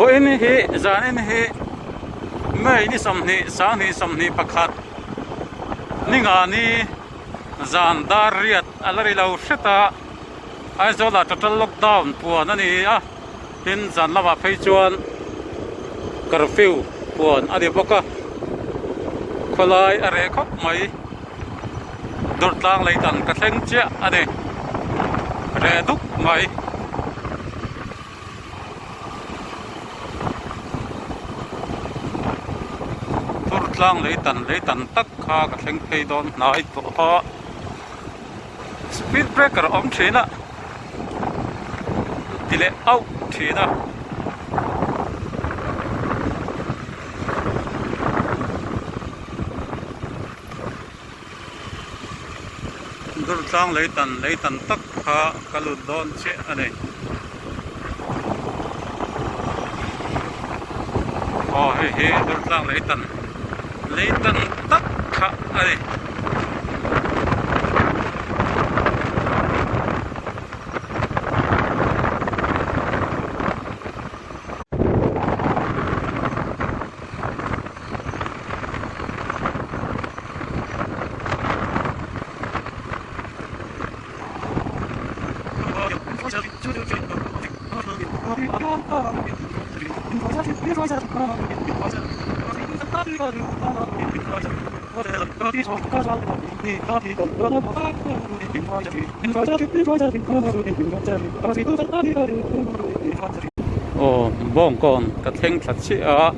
Vawiin hi zanin hi May ni 20 sanghnih 21 ni nga ni zan dar riat a la ri lo hret a Aizawl ah total lockdown puan a ni a tin zan lamah phei chuan curfew puan a ni bawk a khawlai a reh khawp mai. Dawrtlang lei dan ka thleng chiah a ni. Reh duk mai. Dawrtlang lei dan lei dan tak kha ka thleng phei dawn hnai tawh a. Speed breaker a awm thin a. Ti leh auh thin a. Durtlang leitan leitan tak kha ka lut dawn chiah a ni. Aw hei hi Durtlang leitan leitan tak kha a ni. Aw bawngkawn ka thleng thla chiah a.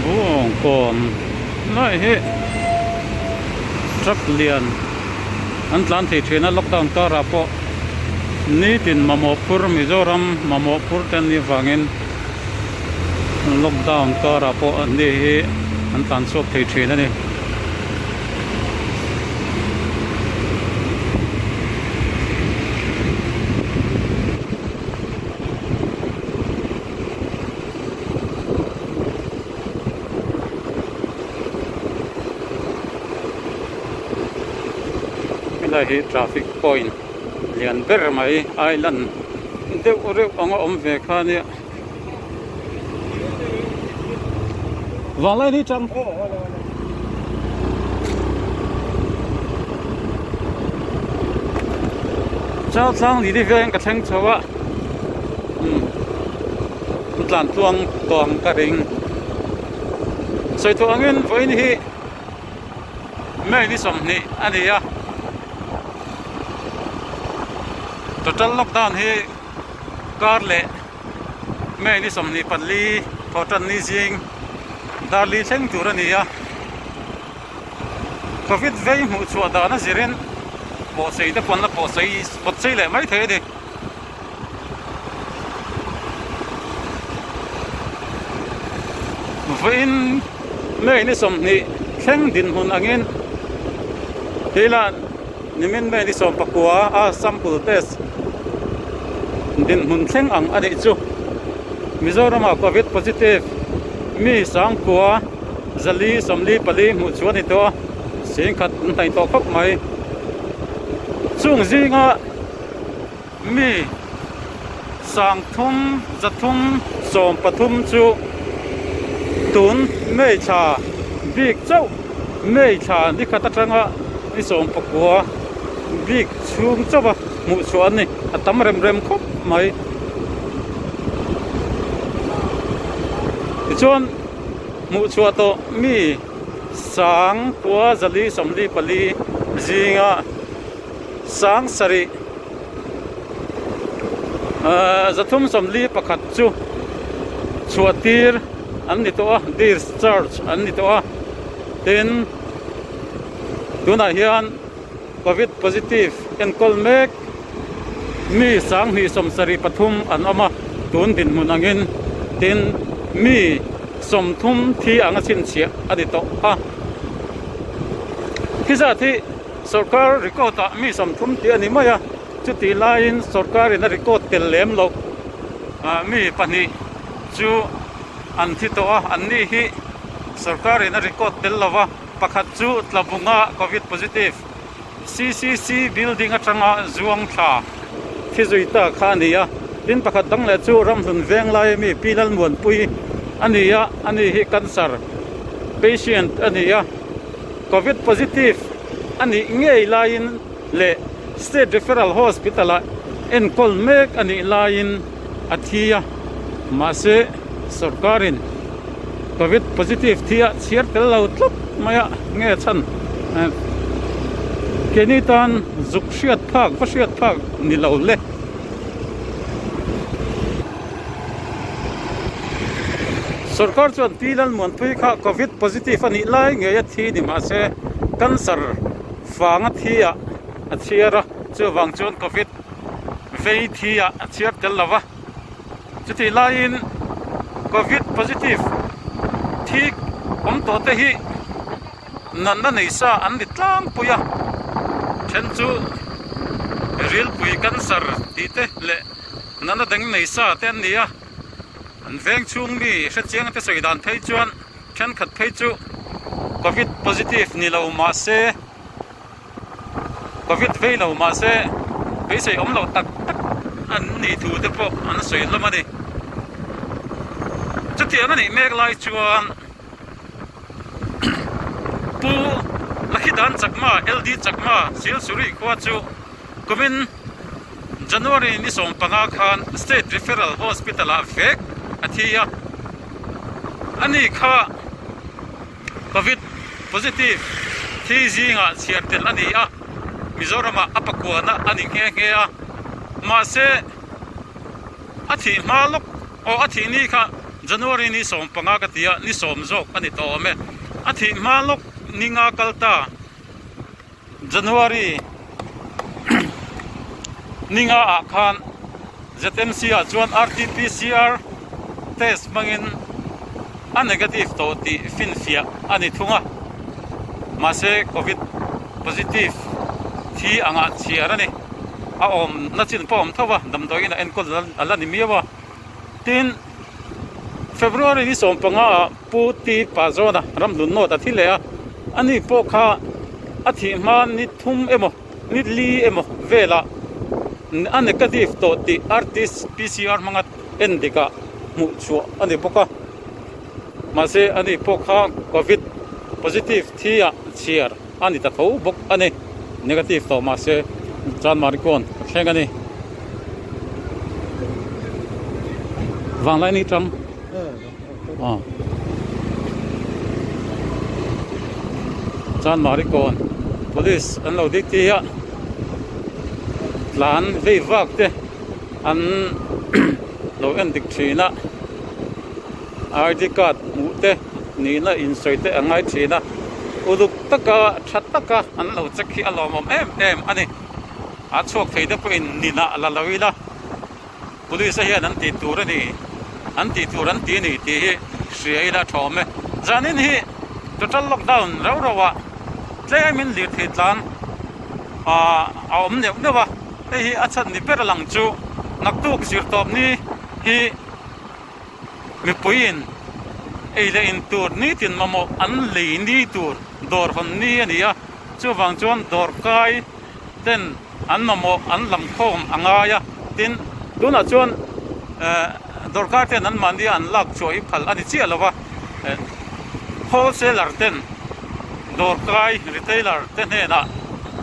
Bawngkawn lai hi truck lian an tlan thei thin a lockdown karah pawh nitin mamawh phur Mizoram mamawh phur te an nih avangin lockdown karah pawh an ni hi an tlan chhuak thei thin a ni. Helai hi traffic point lian ber mai island deuh reuh anga awm ve kha ania. Vanglai ni chang. Chau tlang ni te veng ka thleng chho a. Um. Tlan tluang tawng ka ring. Sawi tawh angin vawiin hi May ni 20 a ni a. Total lockdown hi kar leh May ni 24 thawhtan ni zing dar li thleng tur a ni a. Covid vei hmuh chhuah dan a zirin pawhsei te pawn la pawhsei pawtsei leh mai thei a ni. Vawiin May ni 20 thleng dinhmun angin hila nimin May ni 19 a sample test dinhmun thleng ang a nih chu. Mizoramah Covid positive mi sangkua 4 44 hmuh chu a ni tawh a, singkhat an hnaih tawh khawp mai. Chung zinga Mi 3 300 13 chu tun May thla bik chauh May thla ni khat atanga ni 19 bik chhung chauh a hmuh chhuah an ni a tam rem rem khawp mai. Tichuan hmuh chhuah tawh mi 9 4 44 zinga 7 341 chu chhuah tir an ni tawh a discharge an ni tawh a tin tunah hian covid positive enkawl mek mi 273 an awm a tun dinhmun angin tin mi 30 thi anga chhinchhiah a ni tawh a khi zat hi. Sorkar record ah mi 30 tih a ni mai a, chutih laiin sorkar in a record tel lem loh ah mi pahnih chu an thi tawh a, an ni hi. Sorkarin a record tel lo va, pakhat chu Tlabunga Covid positive CCC building atanga zuang thla thi zui ta kha a ni a. Tin pakhat dang leh chu Ramhlun veng laia mi Pi Lalmuanpui a ni a, ani hi cancer patient a ni a. Covid positive a nih ngei laiin leh State Referral Hospital ah enkawl mek a nih laiin a thi a, mahse sorkarin Covid positive thi a chhiar tel lo tlat mai a, nge chhan keini tan zuk hriat phak va hriat phak ni lo le. Sorkar chuan Pi Lalmuanpui kha Covid positive a nih lai ngei a thi ni mahse cancer vanga thi ah a chhiar a, chuvang chuan Covid vei thi ah a chhiar tel lo va, chutih laiin Covid positive thi awm tawh te hi natna nei sa an ni tlangpui a, then chu rilpui cancer tih te leh natna dang nei sa te an ni a, an veng chhung mi hrechiang te sawi dan phei chuan thenkhat phei chu Covid positive ni lo mahse Covid vei lo mahse beisei awm loh tak tak an nih thu te pawh an sawi hlawm a ni. Chutiang a nih mek lai chuan Pu Lakhidan Chakma, LD Chakma, Silsuri khua chu kumin January ni 15 khan State Referral Hospital ah vek a thi a, ani kha Covid positive thi zingah chhiar tel a ni a, Mizoramah a pakuana a ni nghe nghe a, mahse a thih hma lawk aw a thih ni kha January ni 15 ka ti a, ni 10 zawk a ni tawh awm e, a thih hma lawk ni nga kal ta. January ninga ah khan ZMC ah chuan RTPCR test hmangin a negative tawh tih finfiah a ni thung a, mahse covid positive thi angah chhiar a ni. A awmna chin pawh a awm tho a, damdawiin a enkawl a la ni miau a. Tin, February ni 15 ah Pu Ti Pazawna ramhlun nawt a thi leh a, ani pawh kha a thih hma ni thum emaw ni li emaw velah a negative tawh tih RT-PCR hmanga en dikah hmuh chhuah a ni bawk a. Mahse ani pawh kha Covid positive thi ah chhiar a ni ta tho bawk a ni. Negative tawh mahse Chanmari kawn a thleng a ni. Vanglai ni tang. Aw. Chanmari kawn police an lo dik ti a tlan vei vak te an lo en dik thin a ID card hmuh te nihna insawi te a ngai thin a uluk taka tha taka an lo check hi a lawmawm em em a ni a chhuak thei te pawhin ninah la lo ila. Police a hian an tih tur a ni, an tih tur an ti a ni tih hi hria ila tha awm e. Zanin hi total lockdown rauh rauh ah tlemin lirthei tlan ah a awm neuh neuh a, hei hi a chhan ni ber a lang chu naktuk zirtawp ni hi mipuiin ei leh in tur nitin mamawh an lei ni tur dawr hawn ni a ni a, chuvang chuan dawrkai ten an mamawh an lam khawm a ngai a, tin tunah chuan eh dawrkar ten an mahni an lak chhuah hi phal a ni chiah lo va, eh wholesaler ten dawrkai retailer te hnenah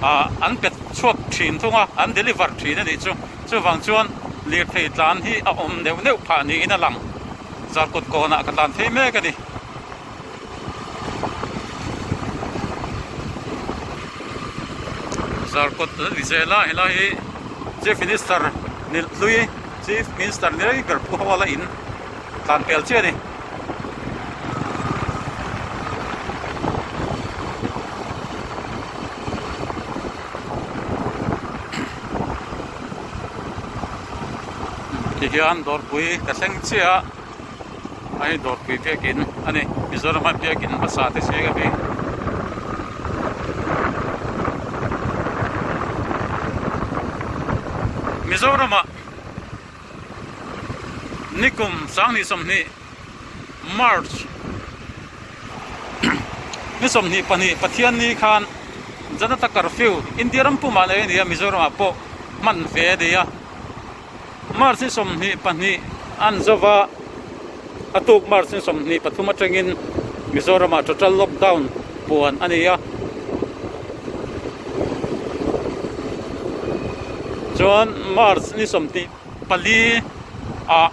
ah an pe chhuak thin thung a, an deliver thin a nih chu, chuvang chuan lirthei tlan hi a awm neuh neuh phah niin a lang, zarkawt kawnah ka tlan phei mek a ni. Zarkawt a ni zel a helai hi Chief Minister ni hlui Chief Minister ni rei ber Pu Hawala in tlan pel chiah a ni. Tihian dawrpui ka thleng chiah a. Hei dawrpui biakin a ni Mizorama biakin hmasa te zing a mi. Mizorama nikum 2020 March. Ni 22 Pathianni khan Janata Curfew India ram pumah nei a ni a, Mizoramah pawh hman ve a ni a. March ni 22 an zo va, a tuk March ni 23 atangin Mizoramah total lockdown puan a ni a. Chuan March ni 24 ah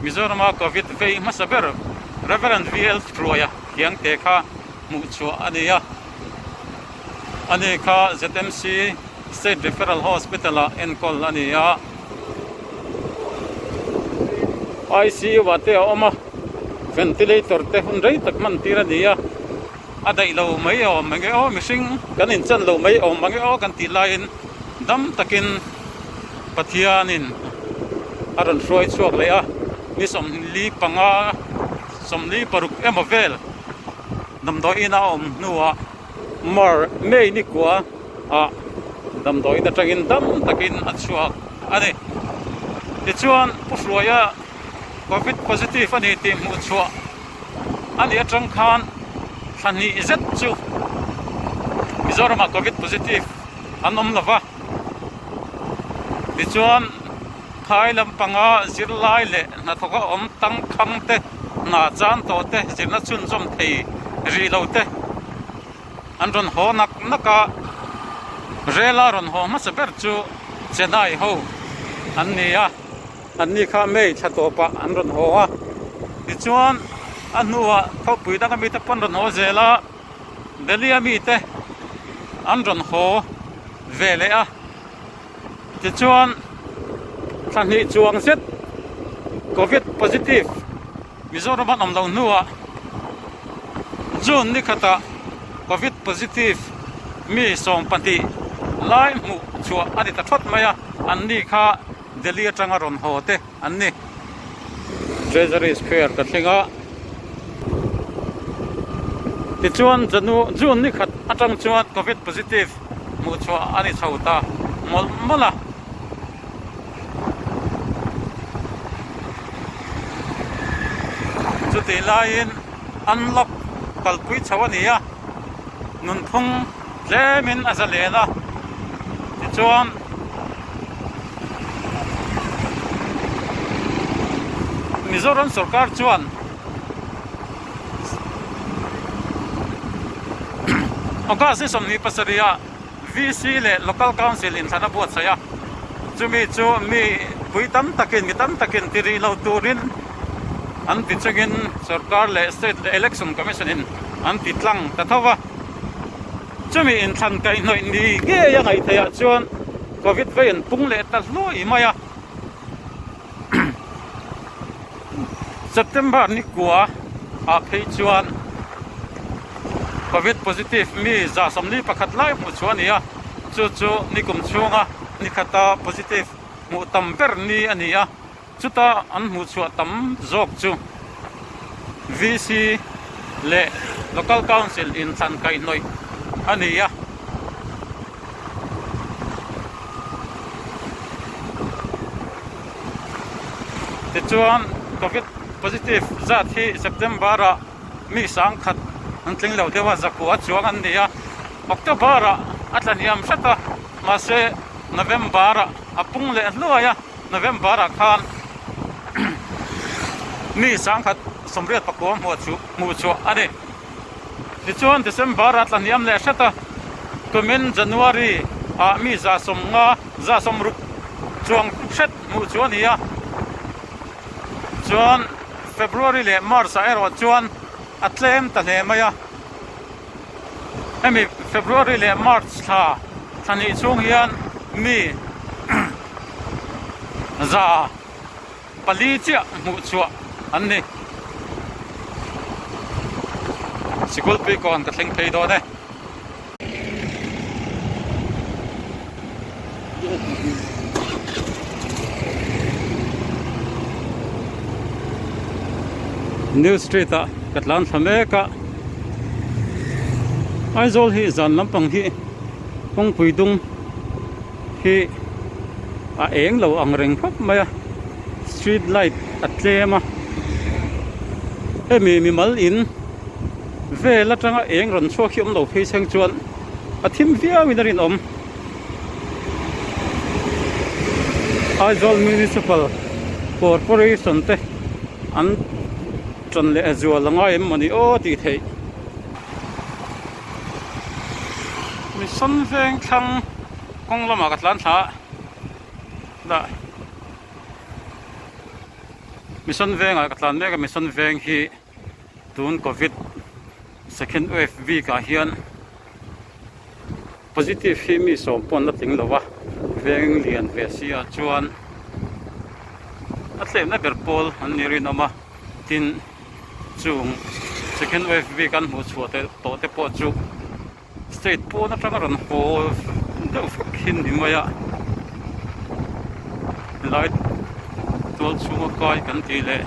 Mizorama Covid vei hmasa ber Rev VL Hruaia Khiangte kha hmuh chhuah a ni a. Ani kha ZMC State Referral Hospital ah enkawl a ni a. ICU ah te a awm a, ventilator te hun rei tak hman tir a ni a. A daih lo mai awm mange aw, mihring kan inchan lo mai awm mange aw kan tih laiin dam takin Pathianin a rawn hruai chhuak leh a, ni 45, 46 emaw vel damdawiin a awm hnuah Mar May ni kua ah damdawiin atangin dam takin a chhuak a ni. Tichuan Pu Hruaia Covid positive a ni tih hmuh chhuah a nih atang khan thla hnih zet chu Mizoramah Covid positive an awm lo va. Tichuan phai lampanga zirlai leh hnathawka awm tangkhang te, hna chan tawh te, zirna chhunzawm thei rih lo te an rawn haw nak nak a. Rela rawn haw hmasa ber chu Chennai ho an ni a. Anni kha May thla tawpah an rawn haw a. Tichuan a hnuah khawpui danga mite pawh an rawn haw zel a. Delhi a mite an rawn haw ve leh a, tichuan thla hnih chuang zet covid positive Mizoram an awm loh hnuah June ni khatah covid positive mi 12 lai hmuh chhuah a ni ta thawt mai a, anni kha Delhi atanga rawn haw te an ni. Treasury Square ka thleng a, tichuan Janu June ni khat atang chuan Covid positive hmuh chhuah a ni chho ta mawlh mawlh a. Chutih laiin unlock kalpui chho a ni a, nunphung tlemin a zalen a, tichuan. Mizoram sorkar chuan August ni 27 ah VC leh Local Council inthlan a buatsaih a, chumi chu mi pui tam takin mi tam takin ti rih lo turin an ti chungin sorkar leh State Election Commission in an ti tlang ta tho va. Chumi inthlan kaihhnawih ni ngei a ngaih theih ah chuan Covid vei an pung leh ta hluai mai a. September ni kua ah phei chuan Covid positive mi 141 lai hmuh chhuah a ni a, chu chu nikum chhunga ni khata positive hmuh tam ber ni a ni a. Chuta an hmuh chhuah tam zawk chu VC leh Local Council inthlan kaihhnawih a ni a. Tichuan Covid positive zat hi September ah mi 10,000 an tling lo deuh a, zakua chuang an ni a. October ah a tla hniam hret a, mahse November ah a pung leh hluai a. November ah khan mi 1089 hmuh chu hmuh chhuah a ni. Tichuan December ah tla hniam leh hret a, kumin January ah mi 150 160 chuang hret hmuh chu a ni a. Chuan February leh March ah erawh chuan a tlem ta hle mai a. Hemi February leh March thla thla hnih chhung hian mi 400 chiah hmuh chhuah an ni. Sikul Puikawn ka thleng phei dawn e. New Street ah ka tlan thla mek a Aizawl hi zan lampang hi kawngpui dung hi a eng lo ang reng khawp mai a street light a tlem a hemi mimal in. Vel atanga eng rawn chhuak hi awm lo phei chheng chuan a thim viau in a rinawm. Aizawl Municipal Corporation te an tan leh a zual a ngai em mawni aw tih theih. Mission veng thlang kawng lamah ka tlan thla a dah. Mission vengah ka tlan mek a Mission veng hi. Tun covid second wave bik ah hian positive hi mi sawm pawn a tling lo a, veng lian ve si ah chuan a tlemna ber pawl an ni rinawm a, tin chung second wave bik an hmuh chhuah teh tawh te pawh chu state pawn atanga rawn haw deuh vek hi ni mai a, helai tual chhunga kai kan tih leh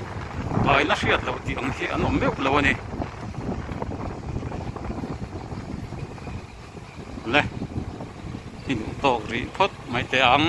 kaina hriat loh tih ang hi an awm meuh lo a ni. Le i duh tawk rih phawt mai teh ang.